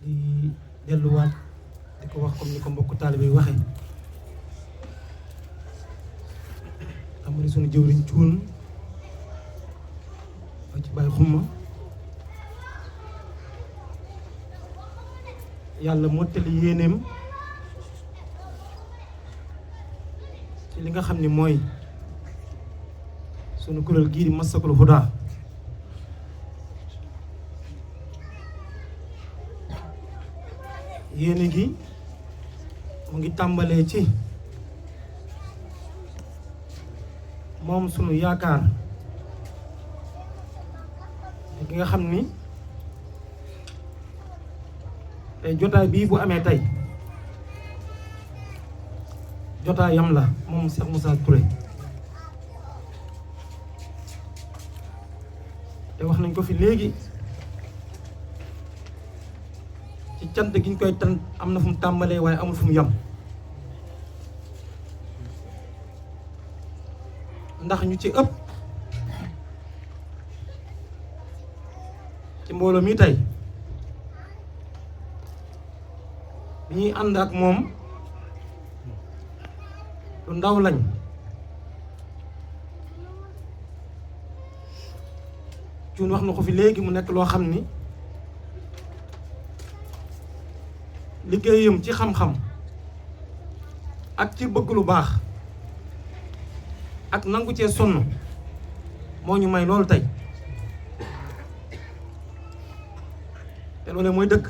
di delluwaat di ko wax comme ni ko mbokku taalibe yi waxe amari sunu jëwriñ cuun ba ci bàyyi xumma yàlla mottali yéeneem ci li nga xam ni mooy sunu kuréel gii di Massakoul Houda yéene gi mu ngi tàmbalee ci moom sunu yaakaar ki nga xam ni tey jotaay bii bu amee tey jotaayam la moom Cheikh Moussa Touré te wax nañ ko fi léegi ci cant gi ñu koy tant am na fu mu tàmbalee waaye amul fu mu yam ndax ñu ci ëpp ci mbooloo mi tey bi ñuy ànd ak moom lu ndaw lañ cuun wax na ko fi léegi mu nekk loo xam ni liggéeyam ci xam-xam ak ci bëgg lu baax ak nangu cee sonn moo ñu may loolu tey te loolu mooy dëkk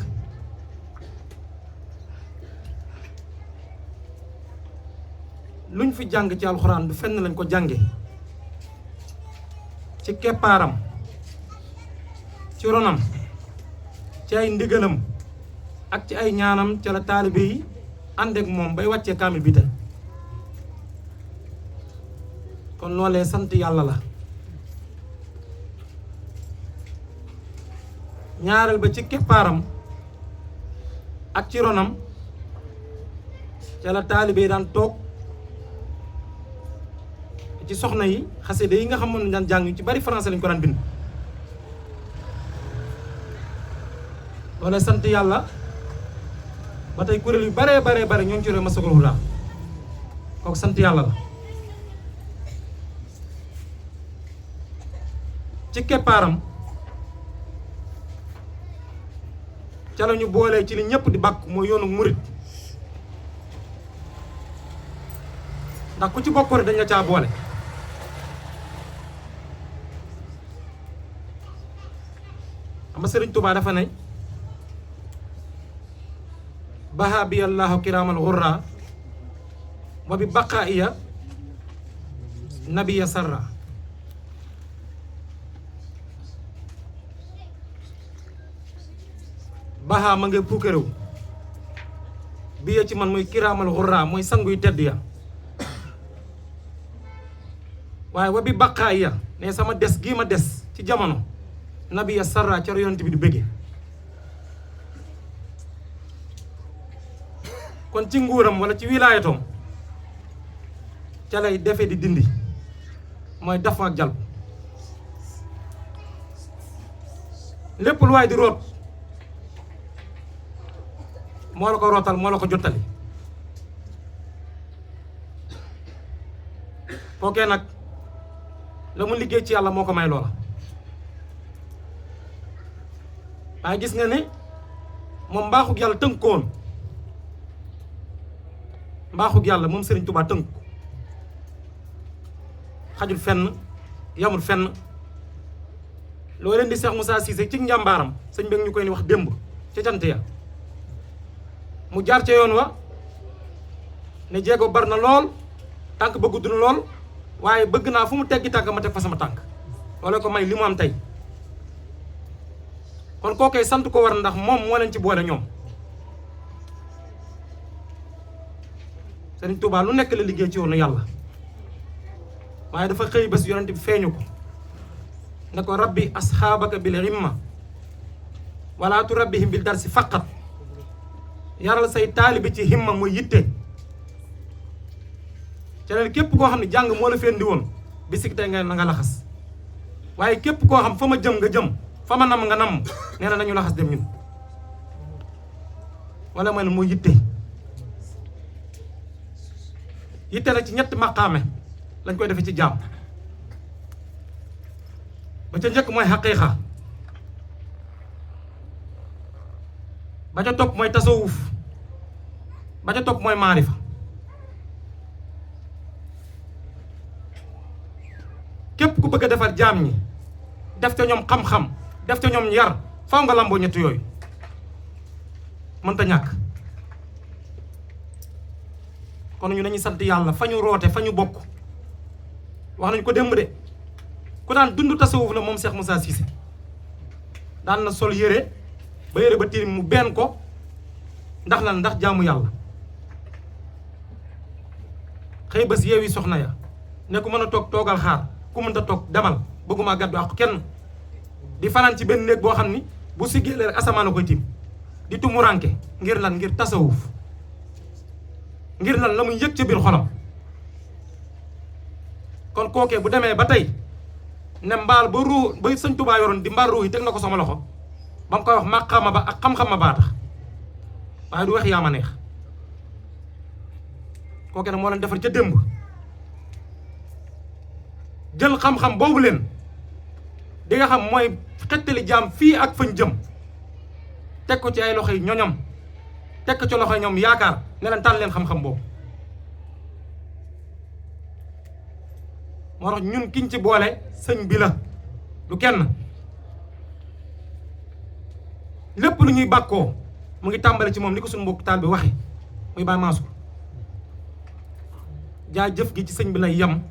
luñ fi jàng ci alxuraan du fenn lañ ko jànge ci keppaaram ci ronam ci ay ndigalam ak ci ay ñaanam ca la taalibe yi ànd ak moom bay wàccee kaamil bi tey kon loolee sant yàlla la ñaareel ba ci keppaaram ak ci ronam ca la taalibe yi daan toog ci soxna yi xasida yi nga xamoon ne daan jàng ci bari français lañ ko daan bind loolee sant yàlla ba tey kuréel yu baree bare ñoo ngi ci réew Massakoul Houda kooku sant yàlla la ci keppaaram ca la ñu boolee ci li ñëpp di bàkk mooy yoonu murit ndax ku ci bokk rek dañ la caa boole ama Sëriñ Tuubaa dafa ne baha bi allahu kiraamal xurra wa bi baqaaiya nabiya sarra baha ma nga puukarew bi ya ci man mooy kiraamal xurra mooy sanguy tedd ya waaye wa bi baqaaiya ne sama des gii ma des ci jamono nabiya sarra ca yonent bi di bëgge kon ci nguuram wala ci wilaayatoom ca lay defe di dindi mooy dafa ak jal lépp lu waay di root moo la ko rootal moo la ko jottali kookee nag la mu liggéey ci yàlla moo ko may loola waaye gis nga ne moom mbaaxug yàlla tënkoon mbaaxug yàlla moom Serigne Touba tënk xajul fenn yamul fenn loo leen di Cheikh Moussa Cissé ci njàmbaaram sëñ bi ñu koy ni wax démb ca cant ya mu jaar ca yoon wa ne jéego bar na lool tànk ba gudd na lool waaye bëgg naa fu mu teggi tànk ma teg fa sama tànk loolu ko may li mu am tey kon kookee sant ko war ndax moom moo leen ci boole ñoom Sëriñ Tuubaa lu nekk la liggéey ci yoonu yàlla waaye dafa xëy bés yonent bi feeñu ko ne ko rabbi asxaabaka bil himma wala tu rabbihim bil darsi faqat yaral say taalibi ci himma muy yitte ca leen képp koo xam ne jàng moo la fendi woon bisik tey nga na nga laxas waaye képp koo xam fa ma jëm nga jëm fa ma nam nga nam nee na nañu laxas dem ñun wala mooy lan mooy yitte. yitte nag ci ñetti maqaame lañ koy defee ci jaam. ba ca njëkk mooy xaqiiqa, ba ca topp mooy tasawuf, ba ca topp mooy maarifa. képp ku bëgg a defar jaam ñi def ca ñoom xam-xam def ca ñoom yar faw nga lamboo ñett yooyu mënta ñàkk. kon ñu nañu sant yàlla fa ñu roote fa ñu bokk. wax nañu ko démb de ku daan dund tasawuf la moom Cheikh Moussa Cissé. daan na sol yére ba yére ba tirim mu benn ko ndax lan ndax jaamu yàlla. xëy bés yeewi soxna ya ne ku mën a toog toogal xaar ku mënta toog demal bëgguma gàddu ak kenn. di fanaan ci benn néeg boo xam ni bu siggee rek asamaan a koy tiim di tumuranke ngir lan ngir tasawuf ngir lan la muy yëg ci biir xolam. kon kookee bu demee ba tey ne mbaal ba ruu ba sëñ Tuubaa yoroon di mbaal ruu yi teg na ko sama loxo ba mu koy wax maqaama ba ak xam-xam ma baa tax waaye du wax yaa ma neex. kookee nag moo leen defar ca démb jël xam-xam boobu leen di nga xam mooy xettali jaam fii ak fañ jëm teg ko ci ay loxo yi ñoñam teg ko ci loxo yi ñoom yaakaar ne leen tànn leen xam-xam boobu. moo tax ñun kiñ ci boole sëñ bi la du kenn. lépp lu ñuy bàkkoo mu ngi tàmbale ci moom li ko suñu mbokk taal bi waxe muy Baye Mansour. jaa jëf gi ci sëñ bi lay yem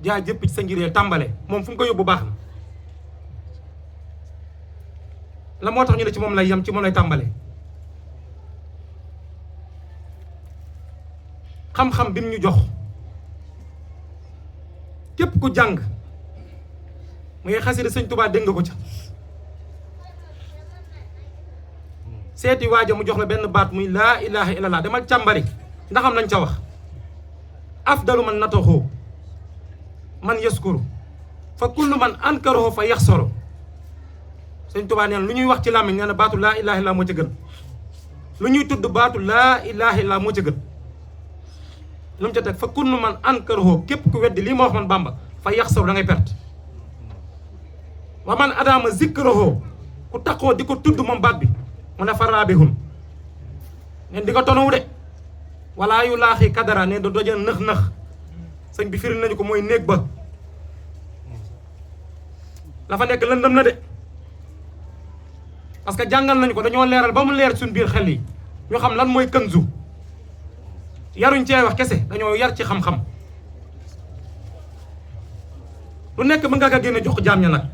jaa jëpp ci sëñ bi tàmbale moom fu mu ko yóbbu baax na. la moo tax ñu ne ci moom lay yem ci moom lay tàmbale. xam-xam bi mu ñu jox képp ku jàng mu ngi xasida sëñ Tuubaa dégg nga ko ca. seeti waaja mu jox la benn baat muy laa ilaha illallah demal càmbari ndaxam lañ ca wax. afdalu man nataxoo man yaskuru fa kullu man ankarahu fa yaxsoro. sëñ Tuubaa neen lu ñuy wax ci làmmiñ nee na baatu laa ilaha illallah moo ca gën. lu ñuy tudd baatu laa ilaha illallah moo ca gën. lu mu ca teg fa kullu man ankarahu képp ku weddi lii ma wax man Bàmba fa yaxsaro da ngay perte. wa man adama zikrahu ku taxoo di ko tudd moom baat bi mu ne fa raabihun neen di ko tonowu de wala yu laaxi kadara ne da doje nëx-nëx. sëñ bi firil nañu ko mooy néeg ba la fa nekk lëndëm na de parce que jàngal nañu ko dañoo leeral ba mu leer suñ biir xel yi ñu xam lan mooy kanzu. yaruñ cee wax kese dañoo yar ci xam-xam. lu nekk mën nga ko génne jox ko jaam ña nag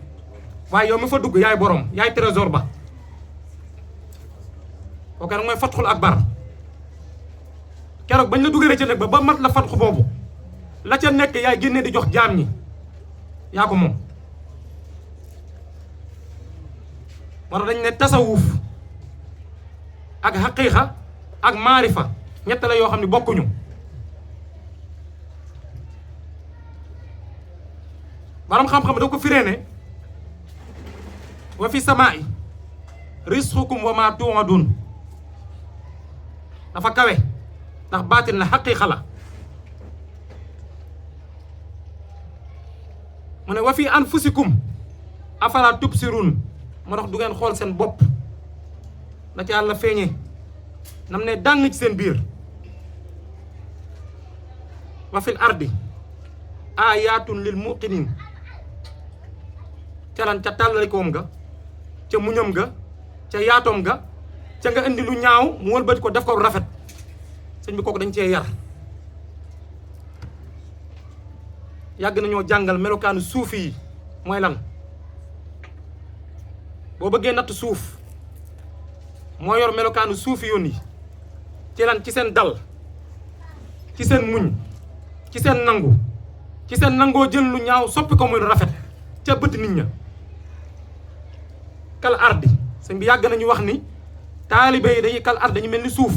waaye yow mi fa dugg yaay borom yaay trésor ba. kooku nag mooy fatxul akbar. keroog bañ la dugalee ca nekk ba mat la fatxu boobu la ca nekk yaay génne di jox jaam ñi yaa ko moom. moo tax dañ ne tasawuf ak xaqiiqa ak maarifa ñett la yoo xam ne bokkuñu. borom xam-xam da ko firee ne wa fi samaa'i rizqukum wa ma tu'adun dafa kawe ndax baatin la xaqiiqa la. mu ne wa fi anfusikum afala tubsirun moo tax du ngeen xool seen bopp na ci yàlla feeñee nam ne dàng ci seen biir. wa fil ardi ayatun lil muqinin ca lan ca tàllalikoom nga ca muñam nga ca yaatoom nga ca nga indi lu ñaaw mu wëlbati ko def ko rafet. sëñ bi kooku dañ cee yar. yàgg nañoo jàngal melokaanu suufi yi mooy lan. boo bëggee natt suuf moo yor melokaanu suufi yoon yi ci lan ci seen dal ci seen muñ ci seen nangu ci seen nangoo jël lu ñaaw soppi ko muy rafet ca bët nit ña. kal ardi sëñ bi yàgg nañu wax ni taalibe yi dañuy kal ardi dañu mel ni suuf.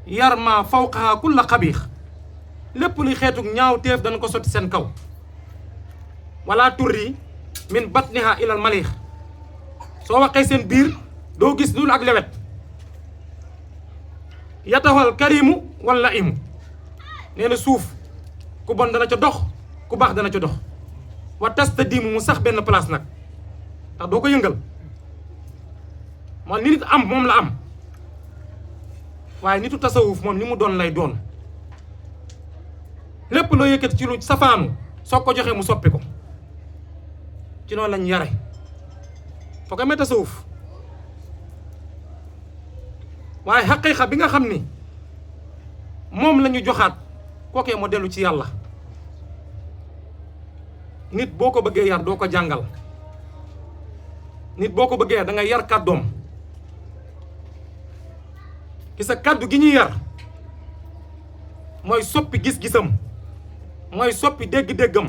yar ma fawqaha kulla xabiix lépp luy xeetuk ñaaw téef dana ko sotti seen kaw. wala turri min batniha ilal maliix soo waxee seen biir doo gis loolu ak lewet yataxal karimu wala imu nee na suuf ku bon dana ca dox ku baax dana ca dox wa tastadimu mu sax benn place nag ndax doo ko yëngal moom li nit am moom la am waaye nitu tasawuf moom li mu doon lay doon lépp loo yëkkati ci lu safaanu soo ko joxee mu soppi ko ci noonu lañ yare foo ko amee tasawuf waaye xaqiiqa bi nga xam ni moom la ñu joxaat kookee moo dellu ci yàlla nit boo ko bëggee yar doo ko jàngal nit boo ko bëggee yar da ngay yar kàddoom ki sa kàddu gi ñuy yar mooy soppi gis-gisam mooy soppi dégg-déggam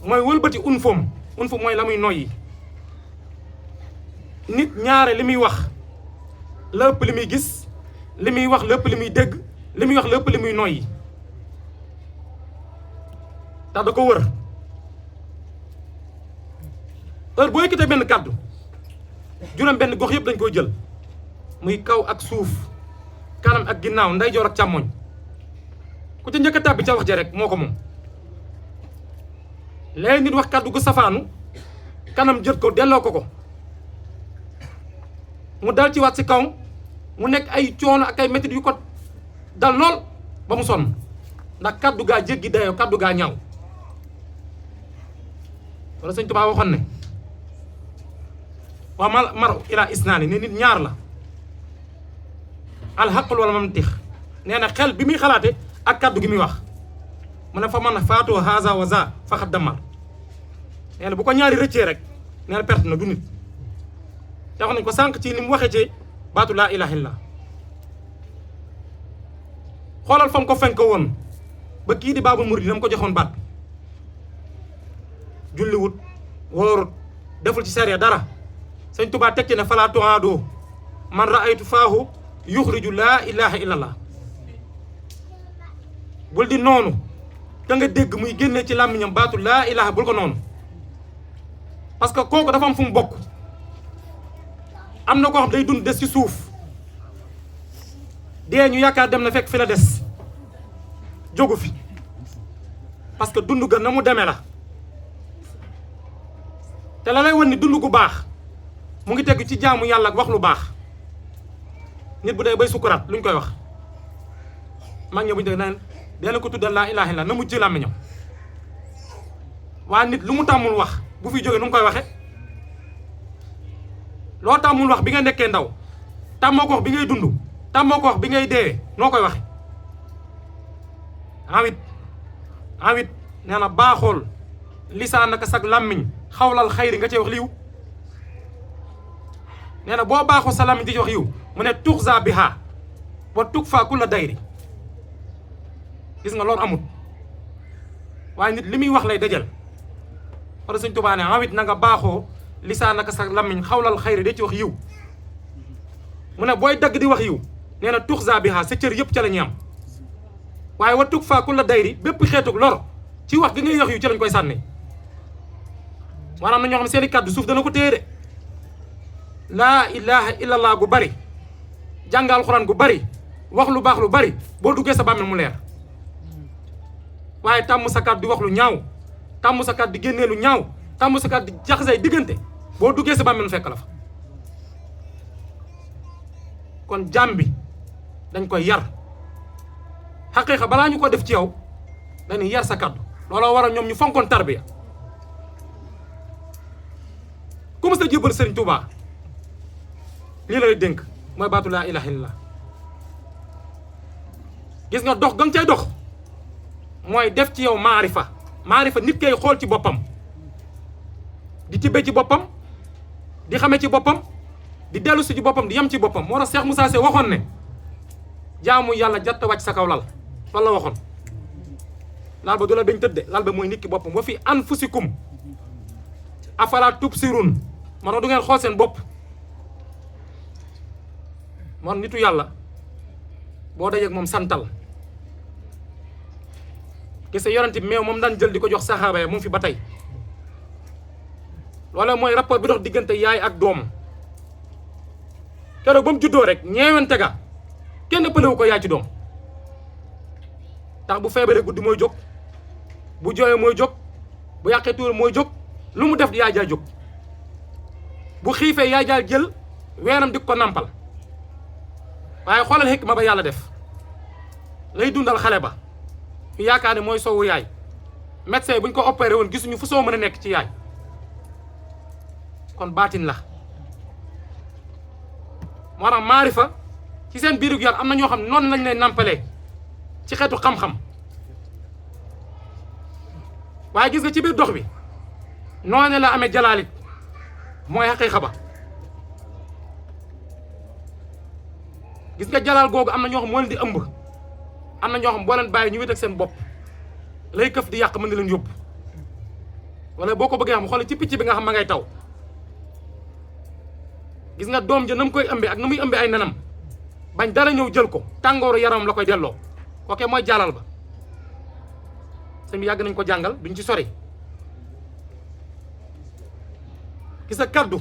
mooy wëlbati unfom mooy la muy noyyi nit ñaare li muy wax la ëpp li muy gis li muy wax la ëpp li muy dégg li muy wax la ëpp li muy noyyi tax da ko wër heure boo yëkkatee benn kàddu juróom benn gox yëpp dañ koy jël muy kaw ak suuf kanam ak ginnaaw ndeyjoor ak càmmoñ ku ca njëkk a tàbbi ca wax ja rek moo ko moom léegi nit wax kàddu gu safaanu kanam jët ko delloo ko mu dal ci waat si kaw mu nekk ay coono ak ay métit yu ko dal lool ba mu sonn ndax kàddu gaa jéggi dayoo kàddu gaa ñaaw wala sëñ Tuubaa waxoon ne waa mar ila isnaani ne nit ñaar la alxaqul wala mamtix nee na xel bi muy xalaate ak kàddu gi muy wax mu ne fa man faatoo haza wa za faxat damar nee na bu ko ñaari rëccee rek nee na perte na du nit te wax nañ ko sànq ci ni mu waxee ci baatu laa ilaha illa xoolal fam ko fenk woon ba kii di Baabul Muriid dina mu ko joxoon baat julliwut wóorut deful ci sariya dara sëñ Tuubaa teg ci ne falaa tuhaadoo man raaytu faahu yuxriju laa ilaha illallah bul di noonu te nga dégg muy génnee ci làmmiñam baatu laa ilaha bul ko noonu parce que kooku dafa am fu mu bokk am na koo xam day dund des ci suuf dee ñu yaakaar dem na fekk fi la des jógu fi parce que dund ga na mu demee la te la lay wan ni dund gu baax mu ngi tegu ci jaamu yàlla ak wax lu baax nit bu dee bay sukkuraat luñ koy wax mag ñi buñu dee naan dee la ko tuddal laa ilaaha illa na mu ci làmmiñam waa nit lu mu tàmmul wax bu fi jógee nu mu koy waxe loo tàmmul wax bi nga nekkee ndaw tàmmoo ko wax bi ngay dund tàmmoo ko wax bi ngay deewee noo koy waxe awit nee na baaxool lisaan naka sag làmmiñ xawlal xayri nga cee wax liw nee na boo baaxoo sa làmmiñ di ci wax yiw mu ne tuxza biha wa tukfa kulla dayri gis nga loolu amut waaye nit li muy wax lay dajal wala Sëñ Tuubaa ne awit na nga baaxoo lisaan naka sag làmmiñ xawlal xayri da ci wax yiw mu ne booy dagg di wax yiw nee na tuxza biha sa cër yëpp ca la ñuy am waaye wa tukfa kulla dayri bépp xeetug lor ci wax gi ngay wax yiw ci lañ koy sànni maanaam na ñoo xam ne seeni kàddu suuf dana ko téye de laa ilaha illallah gu bari jàngal alxuraan gu bari wax lu baax lu bari boo duggee sa bàmmeel mu leer waaye tàmm sa kàddu di wax lu ñaaw tàmm sa kàddu di génnee lu ñaaw tàmm sa kàddu di jaxasay diggante boo duggee sa bàmmeel mu fekk la fa kon jàmm bi dañ koy yar xaqiiqa balaa ñu ko def ci yow dañuy yar sa kàddu looloo waral ñoom ñu fonkoon tarbiya ku mës a jébal Sëriñ Tuubaa lii lay dénk mooy baatu laa ilaha illallah gis nga dox ga nga cay dox mooy def ci yow maarifa nit kay xool ci boppam di tibbee ci boppam di xamee ci boppam di dellu si ci boppam di yem ci boppam moo tax Cheikh Moussa Cissé waxoon ne jaamu yàlla jatta wàcc sa kaw lal loolu la waxoon laal ba du la bañ tëdde laal ba mooy nit ki boppam wa fi anfusikum afala tubsirun moo tax du ngeen xool seen bopp moom nitu yàlla boo dajeeg moom santal gis nga yonent bi meew moom daan jël di ko jox saxaaba yi mu ngi fi ba tey loolu mooy rapport bi dox diggante yaay ak doom keroog ba mu juddoo rek ñeewante ga kenn ëppalewu ko yaay ci doom tax bu feebaree guddi mooy jóg bu jooyee mooy jóg bu yàqee tuur mooy jóg lu mu def di yaay jaay jóg bu xiifee yaay jaay jël weenam di ko nampal waaye xoolal xikma ba yàlla def lay dundal xale ba ñu yaakaar ne mooy soowu yaay médecin bu ñu ko opéré woon gisuñu fu soo mën a nekk ci yaay kon baatin la moo tax maarifa ci seen biirug yar am na ñoo xam ne noonu lañ lay nampalee ci xeetu xam-xam waaye gis nga ci biir dox bi noonu la amee jalaalit mooy xaqiiqa ba gis nga jalaal googu am na ñoo xam moo leen di ëmb am na ñoo xam boo leen bàyyi ñu wét ak seen bopp lay këf di yàq mën na leen yóbbu wala boo ko bëggee xam xoolal ci picc bi nga xam ma ngay taw gis nga doom ja na mu koy ëmbee ak na muy ëmbee ay nenam bañ dara ñëw jël ko tàngooru yaram la koy delloo kookee mooy jaalal ba sëñ bi yàgg nañ ko jàngal duñ ci sori gis nga kaddu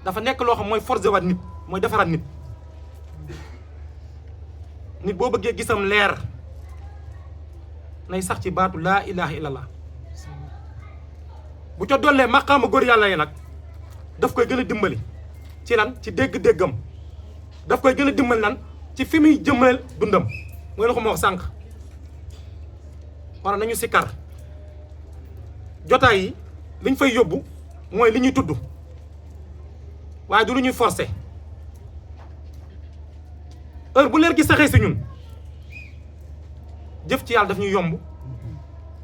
dafa nekk loo xam mooy forger waat nit mooy defaraat nit nit boo bëggee gisam leer nay sax ci baatu laa ilaha illallah bu ca dollee maqaama góor yàlla yi nag daf koy gën a dimbali ci lan ci dégg-déggam daf koy gën a dimbali lan ci fi muy jëmmal dundam mooy la ko ma wax sànq war nañu sikkar jotaay yi liñ fay yóbbu mooy li ñuy tudd waaye du lu ñuy forcer heure bu leer gi saxee si ñun jëf ci yàlla daf ñuy yomb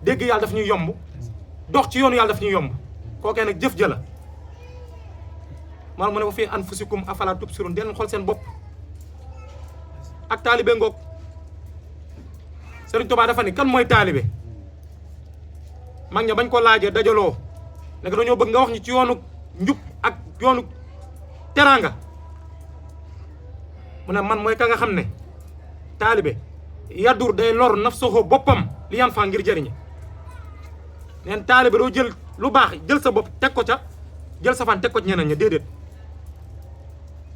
dégg yàlla daf ñuy yomb dox ci yoonu yàlla daf ñuy yomb kookee nag jëf jëla maanaam mu ne wa fii anfusikum afala tubsirun den xool seen bopp ak taalibe ngoog Sëriñ Tuubaa dafa ni kan mooy taalibe mag ña bañ ko laajee dajaloo ne dañoo bëgg nga wax ñu ci yoonu njub ak yoonu teraanga mu ne man mooy ka nga xam ne taalibe yaddur day lor nafsuhu boppam li yan faa ngir jëriñe neen taalibe doo jël lu baax jël sa bopp teg ko ca jël sa fan teg ko ci ñeneen ña déedéet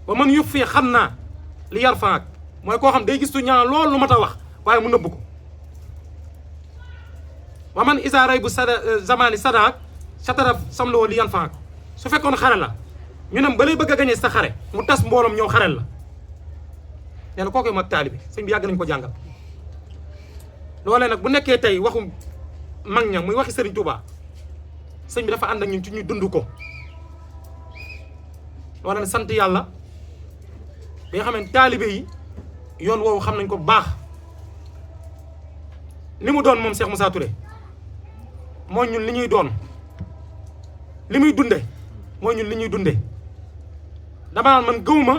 ba man yux fii xam naa li yar faak mooy koo xam day gis tu ñaan loolu lu mat a wax waaye mu nëbb ko wa man isa ray bu sada zamani sadaak satara samloo li yan faak su fekkoon xare la ñu ne ba lay bëgg a gañe sa xare mu tas mbooloom ñëw xarel la nee na kooku mag taalibe sëñ bi yàgg nañu ko jàngal loolee nag bu nekkee tey waxu mag ña muy waxi Sëriñ Tuubaa sëñ bi dafa ànd ak ñun ci ñuy dund ko loolee nag sant yàlla bi nga xam ne taalibe yi yoon woowu xam nañ ko bu baax li mu doon moom Cheikh Moussa Touré mooy ñun li ñuy doon li muy dunde mooy ñun li ñuy dunde dama naan man gëwuma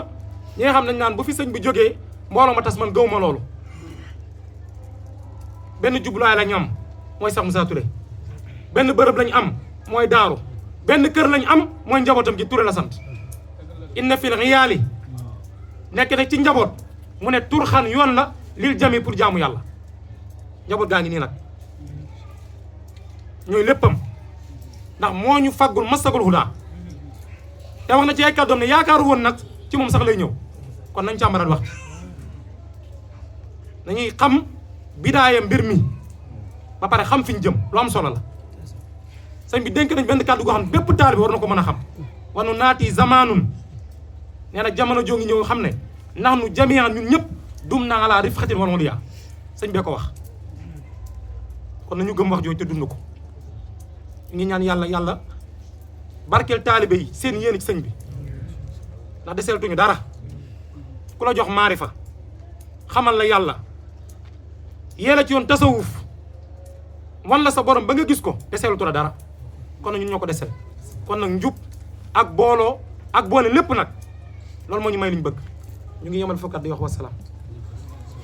ñi nga xam nañ naan bu fi sëñ bi jógee mbooloo ma tas man gëwuma loolu benn jubluwaay lañ am mooy Cheikh Moussa Touré benn bërëb lañ am mooy daaru benn kër lañ am mooy njabootam gi Touré la sant inna fil riyaali nekk na ci njaboot mu ne turxan yoon la lil jami pour jaamu yàlla njaboot gaa ngi nii nag ñooy léppam ndax moo ñu faggul masagul hudaa te wax na ci ay kàddoom ne yaakaaru woon nag ci moom sax lay ñëw kon nañ càmbaraat wax dañuy xam bidaaya mbir mi ba pare xam fi ñu jëm lu am solo la sëñ bi dénk nañ benn kàddu goo xam ne bépp taalibe war na ko mën a xam wanu naati zamaanun nee na jamono joo ngi ñëw xam ne ndax nu jamian ñun ñëpp dum naa ala rifxatin wal uliya sëñ bee ko wax kon nañu gëm wax jooju te dund ko ñu ngi ñaan yàlla barkeel taalibe yi seen yéen ci sëñ bi ndax deseeltuñu dara ku la jox maarifa xamal la yàlla yéena ci yoon tasawuf wan la sa borom ba nga gis ko deseeltu la dara kon nag ñun ñoo ko deseel kon nag njub ak booloo ak boole lépp nag loolu moo ñu may liñ bëgg ñu ngi yemal fokkat di wax wasalaam